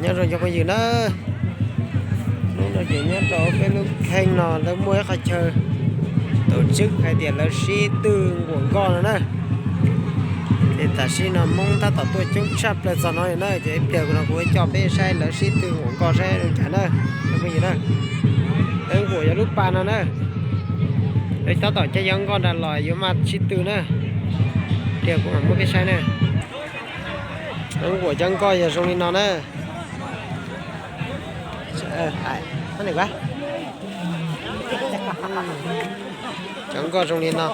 Nyob zoo cov phooj ywg na, hnub no ces nyob rau peb lub kheej no lawv muaj ib qhov chaw tổ chức hais tias lawv sib tw nquam nkoj no na. Ces tam sim no Hmoob tab tom tuaj coob tshaj plaws txog no na, ces ib pliag no kuv coj peb saib lawv sib tw nquam nkoj saib zoo cas na, cov phooj ywg na. Lawv nquam yog lub pas no na. Lawv tab tom cab cov nkoj nram los yuav maj sib tw na. Ib pliag kuv mam muab peb saib na. Lawv nquam cov nkoj yog zoo li no na. Cov nkoj zoo li no.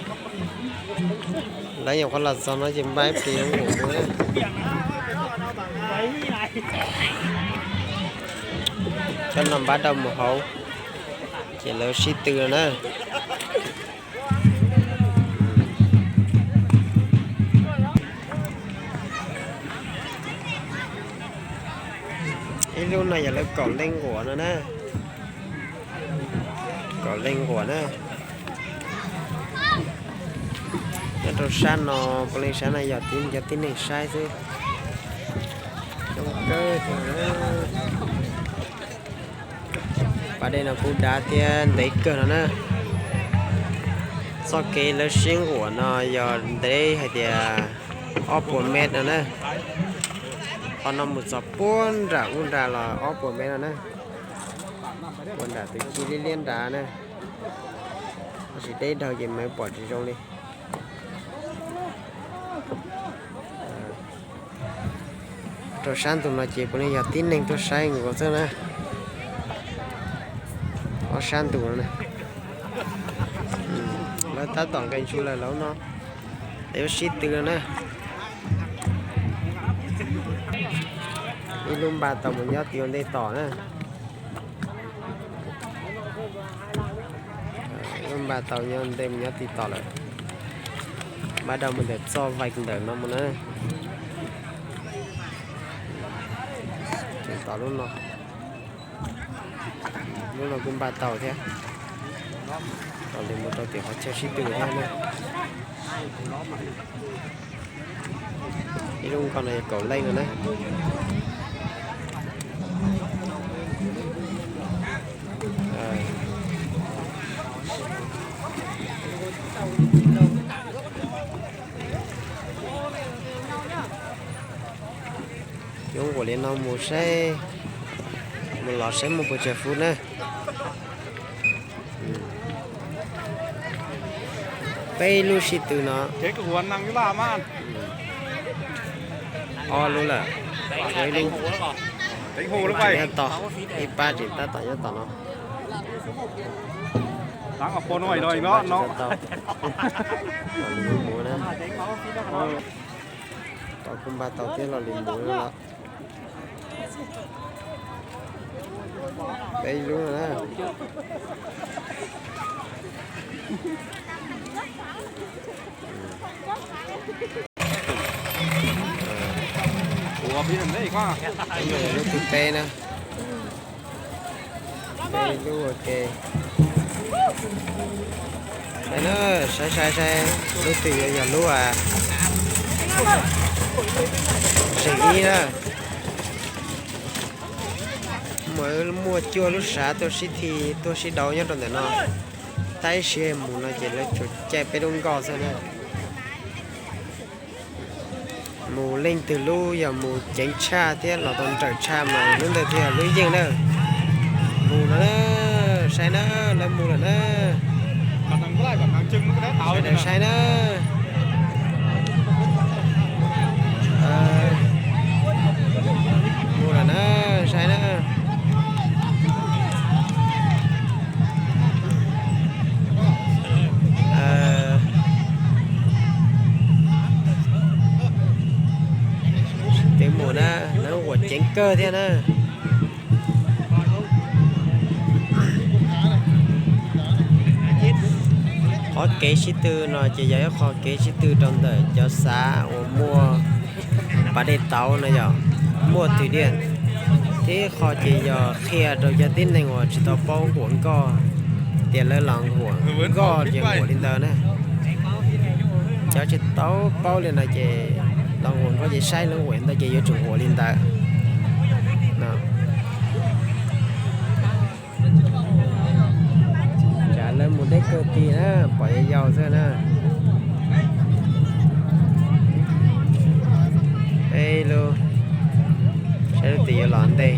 Lawv nyuam qhuav los txog no ces npaj ib pliag yuav nquam mus na. Cov no npaj rau mus hauv, ces lawv sib tw na. Ib lub no yog lawv kaum leej nquam no na. Kaum leej nquam na. Nyob rau sab no, puav leej sab no yog tib cov tib neeg saib xwb. Coob kawg. Pas dej no kuj dav thiab ntev kawg no na. Txoj kev lawv sib nquam no yog ntev hais tias ob puas mev no na. Qhov no mus txog puag nram ub nrad los ob puas mev no na. Puag nram tus ci liab liab nrad na. Tab sis deb dhau ces mev pom tsis zoo li. Rau sab ntus no ces puav leej yog tib neeg tuaj saib nquam xwb na. Ob sab ntus no na. Lawv tab tom nqes ntsug lawm lawv no. Lawv yuav sib tw no na. Ib lub npaj tau mus nyob tim ua ntej tom na. Lub npaj tau nyob ntej mus nyob tim tom lawm. Npaj rau mus ntawm txoj vais ntawm no mus na. Tseem tom lub no. Lub no kuj npaj tau thiab. Los li mus rau tim qhov chaw sib tw thiab na. Ib lub nkoj no yog kaum leej no na. Yuav nquam li no mus saib, mus los saib muaj puas tsawg fub na. Peb lub sib tw no. Ob lub lawm. Ib lub nyob tod, ib pab tseem tab tom nyob tom no. Tau, tau. Tau kuj npaj tau thiab los li mus no los. Peb lub no na. Lub thib peb na. Peb lub ua ke. Saib na, saib saib saib lub twg yuav yog lub zeem ib na. Muaj, muaj cuaj lub sav tuaj sib thi tuaj sib dauv nyob rau ntawm no. Tab sis mus no ces lawv tsuas caij peb lub nkoj xwb na. Mus leej twg lub yog mus ceev tshaj thiab los tau nrawm tshaj mas lub ntawd thiaj yog lub yeej na. Mus no na, saib na, lawv mus lawm na. Sawv daws saib na. Mus lawm na, saib na. Twb mus na, lawv nquam ceev kawg thiab na. Qhov kev sib tw no ces yog ib qho kev sib tw rau ntawm cov xav uas muaj pas dej tauv no yog muaj thwm diaj, thiab ib qho ces yog qhia rau cov tib neeg uas tsis tau paub nquam nkoj tias lawv los nquam nkoj ces nquam li ntawd na. Cov tsis tau paub li no ces los nquam nkoj ces saib lawv nquam li ntawd ces yuav tsum nquam li ntawd no. Los ntej.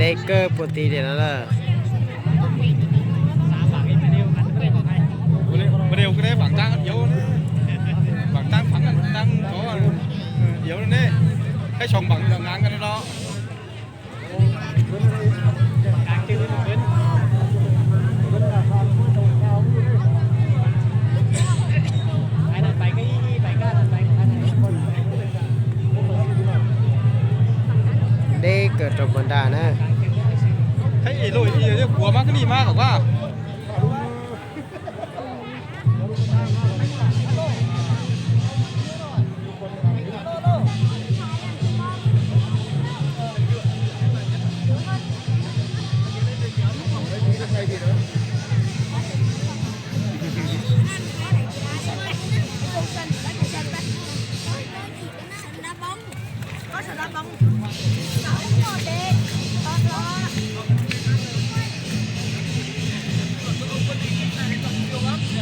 Deb kawg puag tim no lawm. Deb kawg rau puag nrad na. Kuv mas koj nim mas kom vaj.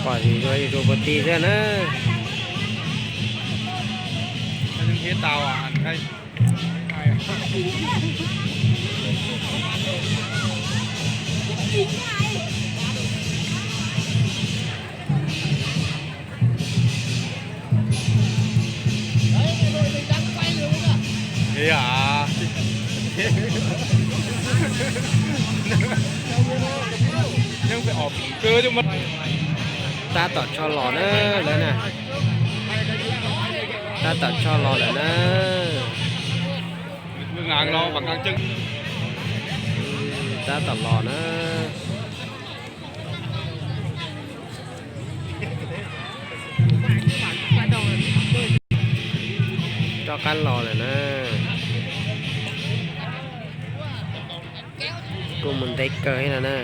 Pom yus rau puag tim thiab na. Tab tom tso los na lawv na. Tab tom tso los lawm na. Tab tom los na. Rov qab los lawm na. Kuj mus ntev kawg thiab no na.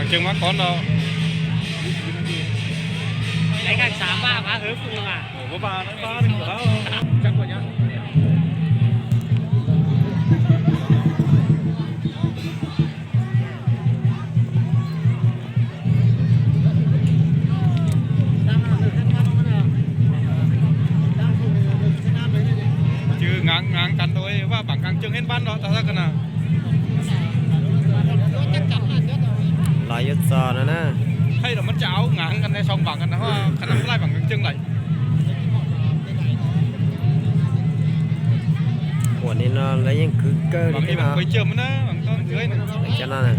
Cw ngaav ngaav kas rau vaj pam kaas ceeb hab npab no tas zaj kas na. Los yuav txog no na. Hab los muab tsa aub ngaav kas ne sau pam kas na, qhov no laij pam kaas ceeb lawm. Uas nim no lawv yeej khwv kawg li thiab no. Cov no na. Los yuav txog lawm na.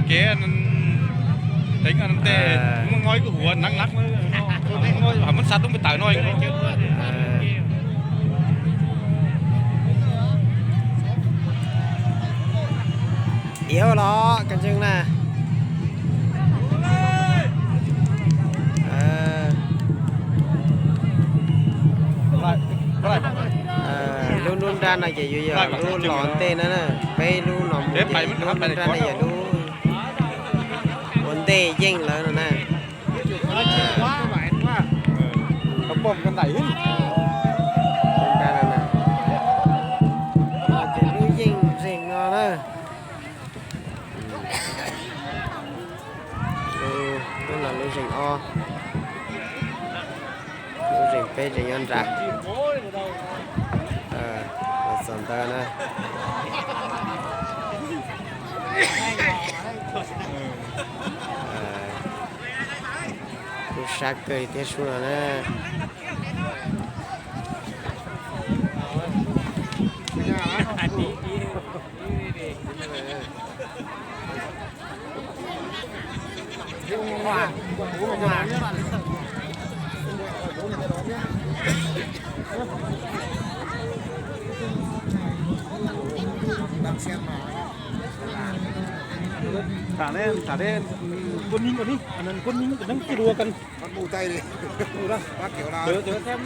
Kev teev tej muaj nqoi kuj huav nab nab, muab xa tub npe tawm no. Iab los kas ceeb na. Lub nruab nrab no ces yuav yog lub los ntej na. Peb lub no mus ces lub nruab nrab no yog lub ua ntej yeej lawm no na. Lub nrab no na. Ces lub yeej zeeg no na. Lub no lub zeeg ob, lub zeeg peb zeeg nyob nrad. Los txog ntawd na. Kuj sab kawg li thiab sub no na. Lub no lub zeeg peb zeeg nyob nrad. Tham ne, tham ne, koj nyeem koj nyeem, koj nyeem koj nyeem dua kan. Ua da. Ua da. Xem, xem, lub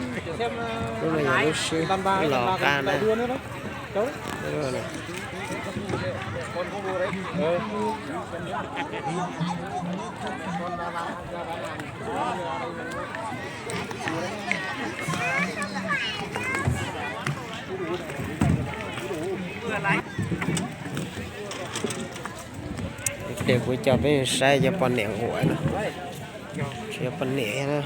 no yog lub sib los qab na. Ces kuv coj peb saib cov poj niam nquam no. Tsis yog poj niam na.